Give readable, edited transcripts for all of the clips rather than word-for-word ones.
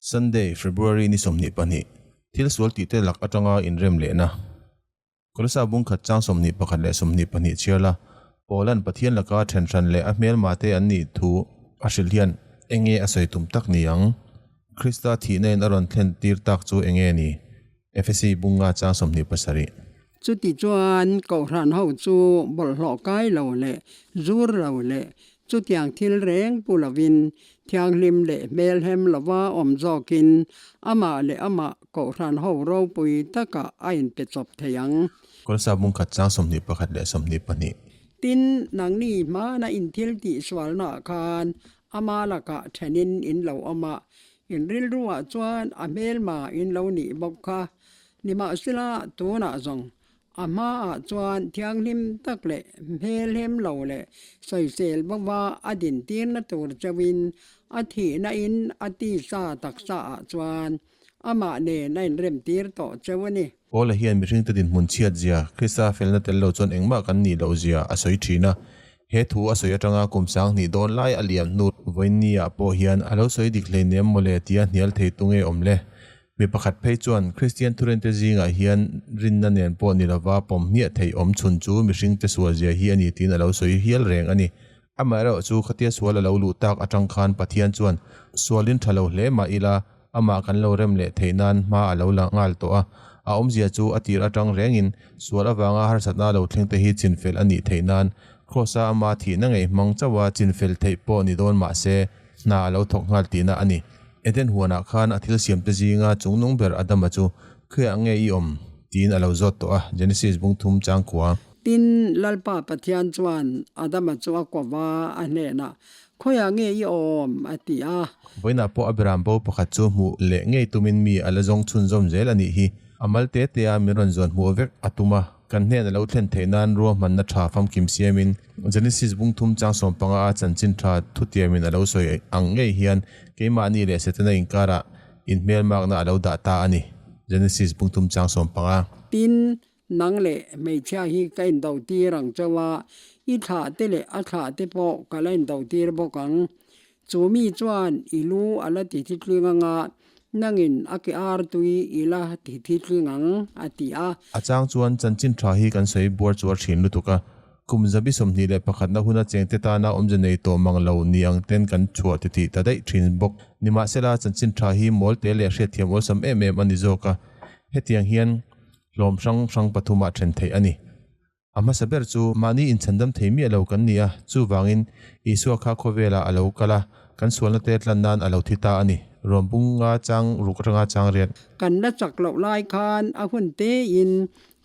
Sunday, February ni 22, Thil sual tihte lak atanga inrem lehna. Kolosai bung khat chang 21 leh 22 chhiar la, Paula'n Pathian laka then hran leh a hmelmate an nih thu a hrilh hian enge a sawi tum tak ni ang? Krista thihna in a rawn thlen tir tak chu enge ni? Efesi bunga chang 27. Chuti chuan Kohhran ho chu bawlhhlawh kai lo leh zur lo leh chutiang thil reng pu lovin thianghlim leh hmelhem lova awm zawkin amah leh amah Kohhran ho ropui takah a inpe chawp thei ang. Kawlsa bung khat chang 21 leh 22. Tin, nangni hmana inthil tih sualnaah khan ama lakah thenin in lo awm a, In rilruah chuan a hmelma in lo nih bawk kha. Nimahsela, tunah zawng a hmaah chuan thianghlim tak leh hmelhem lo leh sawisel bawva a dintirna tur chauhin a thihna in a tisa taksaah chuan amah nen a inremtir tawh chauh a ni. Paula hian mihringte dinhmun chhiat zia, Krista felna tel lo chuan engmah kan nih loh zia a sawi thin a. He thu a sawi atanga kum 2000 dawn lai a liam hnu vawiinniah pawh hian a lo sawi dik hleinem mawle tia hnial thei tu nge awm le? Mi pakhat phei chuan Kristian thurente zingah hian rinna nen pawh ni lova pawm hmiah theih awm chhun chu mihringte sual zia hi a ni tiin a lo sawi hial reng a ni. Amaherawh chu khatia sual a lo luh tak atang khan Pathian chuan sualin tha lo hle mah ila amah kan lo rem leh theih nan hma a lo la nghal tawh a. A awmzia chu a tir atang rengin sual avanga harsatna lo thleng te hi chinfel a nih theih nan Kraws-a ama thihna ngei hmang chauha chinfel theih pawh ni dawn mah se hna a lo thawk nghal tihna a ni. Eden huanah khan a thil siamte zinga chungnung ber Adama chu Khawiah nge i awm? tiin a lo zawt tawh a, Genesis bung thum changkua. Tin, Lalpa Pathian chuan Adama chu a ko va, a hnenah, Khawiah nge i awm? a ti a. Vawiinah pawh Abraham bo pakhat chu hmuh leh ngei tumin mi a la zawng chhunzawm zel a nih hi. A mal te tea min rawn zawn hmuh vek a tum a, kan hnen a lo thlen theih nan ruahmanna tha famkim siamin Genesis bung thum chang 15 a chanchin tha thutiamin a lo sawi ang ngei hian keimahni leh Setana inkarah inhmelmakna a lo dah ta a ni. Genesis bung thum chang 15. Tin, Nang leh hmeichhia hi ka indo tir ang chauh a, i thlah te leh a thlah te pawh ka la indo tir bawk ang. Chu mi chuan i lu a la ti thitling ang a, nangin a ke ar tui i la ti thitling ang, a ti a. A chang chuan chanchin tha hi kan sawi buar chuar thin lutuk a, kum zabi 21na huna chengte tana awmze nei tawh mang lo ni ang ten kan chhuah titih ta daih thin bawk. Nimahsela, chanchin tha hi mawl te leh hriatthiam awlsam em em a ni zawk a, hetiang hian Hlawm hrang hrang pathumah then theih a ni. A hmasa ber chu mahni inchhandam thei miah lo kan ni a, chuvangin Isua kha khawvelah a lo kal a, kan sualna te tlan nan a lo thi ta a ni. Rawm bunga chang ruk atanga chang riat. Kan la chak loh lai khan a hun tein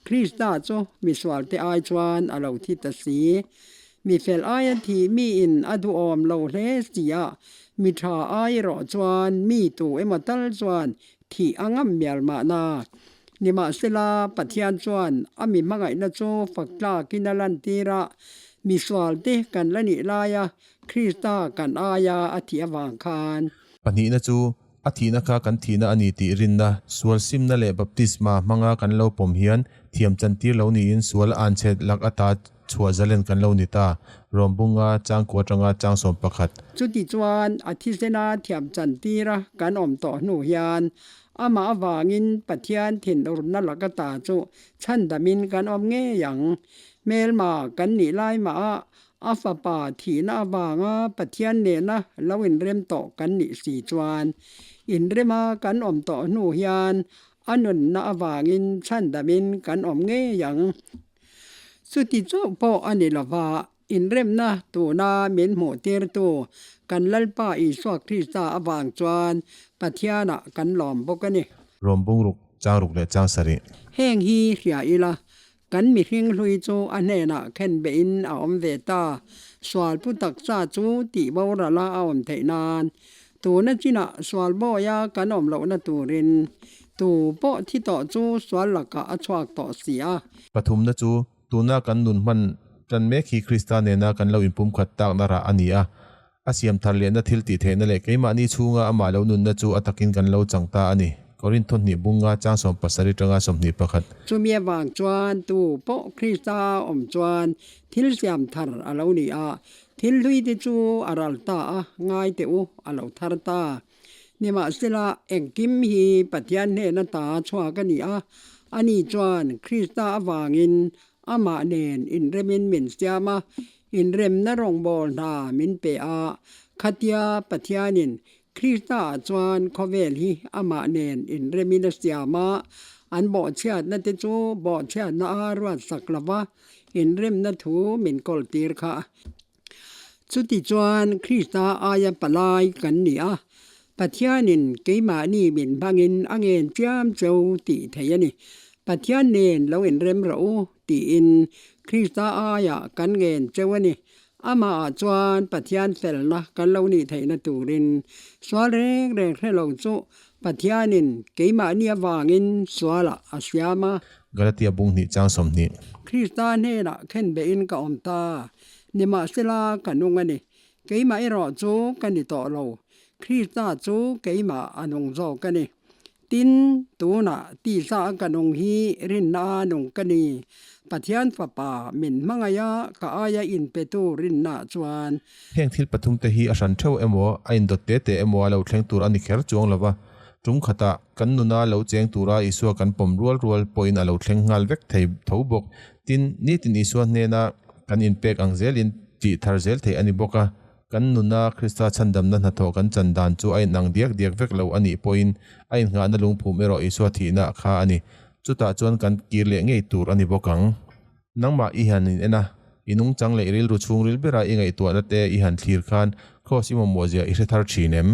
Krista chu misualte ai chuan a lo thi ta si. Mi fel aia thih miin a duhawm lo hle si a, mi tha ai erawh chuan mi tu emaw tal chuan thih a ngam mial mahna. Nimahsela, Pathian chuan a mi hmangaihna chu fak tlakin a lantir a, misualte kan la nih laia Krista kan aia a thih avang khan. Pahnihna chu a thihna kha kan thihna a ni tih rinna, sual simna leh baptisma hmanga kan lo pawm hian thiam chantir lo niin sual anchhe lak ata chhuah zalen kan lo ni ta, Rawmbunga changkua atanga chang 11. Chuti chuan a thisena thiam chantira kan awm tawh hnu hian amah avangin Pathian thinurna laka ta chu chhandamin kan awm ngei ang. Hmelma kan nih lai mah a, a fapa thihna avanga Pathian nena lo inrem tawh kan nih si chuan inrema kan awm tawh hnu hian a nunna avangin chhandamin kan awm ngei ang. Chuti chauh pawh a ni lova, inremna tuna min hmuhtirtu kan Lalpa Isua Krista avang chuan Pathianah kan lawm bawk a ni. Rawm bungruk, changruk leh changsarih. Heng hi hria ila, kan mihring hlui chu a hnenah khen behin a awm ve ta. Sual pu taksa chu tih borala a awm theih nan, tuna chinah sual bawia kan awm lohna turin tu pawh thi tawh chu sual lakah a chhuak tawh si a. Pathumna chu tuna kan nun hman tan mek hi Krista nena kan lo inpumkhat takna rah a ni a. A siam thar lehna thil tih theihna leh keimahni chhunga amah lo nunna chu a takin kan lo chang ta a ni. Korinth hnih bunga chang 70 tanga 21. Chumi avang chuan tu pawh Krista awm chuan thil siam thar a lo ni a, thil hlui te chu a ral ta a, ngai teh u, a lo thar ta. Nimahsela, engkim hi Pathian hnena ta chhuak a ni a, ani chuan Krista avangin amah nen inremin min siam a, inremna rawngbâwl hna min pe a. Khatia Pathianin Kristaah chuan khawvel hi amah nen inremin a siam a, an bawhchhiatna te chu bawhchhiatna a ruatsak lo va, inremna thu min kawltir kha. Chutichuan Krista aia palai kan ni a, Pathianin keimahni min hmangin a ngen chiam cheu tih theih a ni. Pathian nen lo inrem rawh u tiin Krista aia kan ngen cheu a ni. Amahah chuan Pathian felna kan lo nih theihna turin sual reng reng hre lo chu Pathianin keimahni avangin sualah a siam a. Galatia bung hnih chang 20. Krista hnenah khenbehin ka awm ta. Nimahsela ka nung a ni. Keimah erawh chu ka ni tawh lo. Krista chu keimah a nung zawk a ni. Tin, tunah tisa a ka nung hi rinna a nung ka ni. Pathian Fapa min hmangaih a, ka aia inpetu rinnaah chuan. Heng thil pathumte hi a hran theuh emaw, a indawt te te emaw a lo thleng tur a ni kher chuang lo va. Tum khatah kan nuna lo cheng tura Isua kan pawm rual rual pawhin a lo thleng nghal vek thei tho bawk. Tin, nitin Isua hnena kan inpek ang zelin tih thar zel theih a ni bawk a. Kan nuna Krista chhandamna hnathawh kan chan dan chu a inang diak diak vek lo a nih pawhin a innghahna lungphum erawh Isua thihna kha a ni. Chutah chuan kan kir leh ngei tur a ni bawk ang. Nangmah i han in en a, i nungchang leh i rilru chhungril bera i ngaihtuahna te i han thlir khan Kraws i mamawhzia i hre thar thin em?